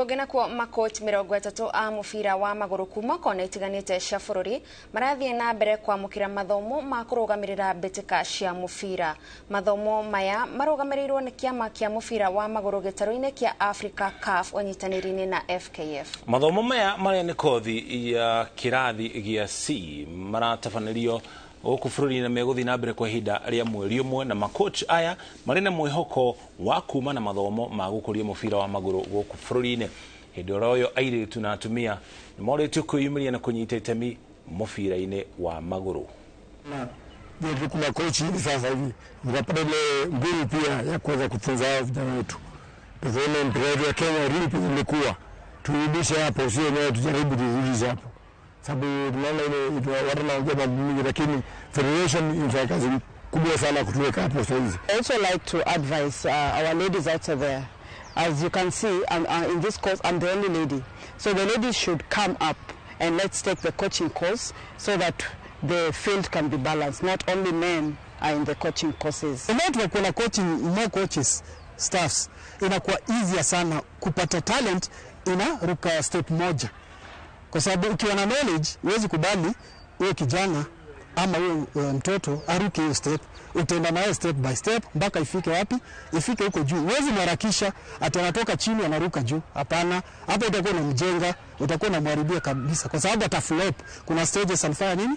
Kũngĩ nakuo, makochi 30 a mũbira wa magũrũ kuma kona itiganĩte cia bũrũri marathiĩ na mbere kwamũkĩra mathomo ma kũrũgamĩrĩra mbĩtĩka cia mũbira. Mathomo maya marũgamĩrĩirwo nĩ kĩama kĩa mũbira wa magũrũ gĩtarũ-inĩ kĩa Africa, CAF, ũnyitanĩri-inĩ na FKF. Mathomo maya marĩa nĩ kothi ya kĩrathi gĩa C maratabanĩrio gũkũ bũrũri-inĩ na megũthiĩ na mbere kwa ihinda rĩa mweri ũmwe, na makochi aya marĩ na mwĩhoko wa kuma na mathomo ma gũkũria mũbira wa magũrũ gũkũ bũrũri-inĩ. Hĩndĩ oro ĩyo, airĩtu na atumia nĩ morĩtio kwĩyumĩria na kũnyita itemi mũbira-inĩ wa magũrũ. Na kuna kochi hivi sasa hivi mkapata ile nguvu pia ya kuweza kufunza hao vijana wetu. Tuone mpira wetu ya Kenya really pia imekuwa, turudishe hapo, sio wenyewe tujaribu turudishe hapo, sababu tunaona ile watu wanaongea mambo mingi, lakini federation inafanya kazi kubwa sana kutuweka hapo saa hizi. I also like to advise our ladies out there. As you can see, in this course, I'm the only lady. So the ladies should come up and let's take the coaching course so that the field can be balanced. Not only men are in the coaching courses. Eneo tunakuwa na coaching, more coaches, staffs, inakuwa easier sana kupata talent, inaruka step moja, kwa sababu ukiwa na knowledge huwezi kubali huyo kijana ama huyo mtoto aruke hiyo step. Utaenda naye step by step mpaka ifike wapi? Ifike huko juu. Huwezi mharakisha ati anatoka chini anaruka juu. Hapana, hapo utakuwa unamjenga, utakuwa unamharibia kabisa, kwa sababu ata flop. Kuna stages alifanya nini?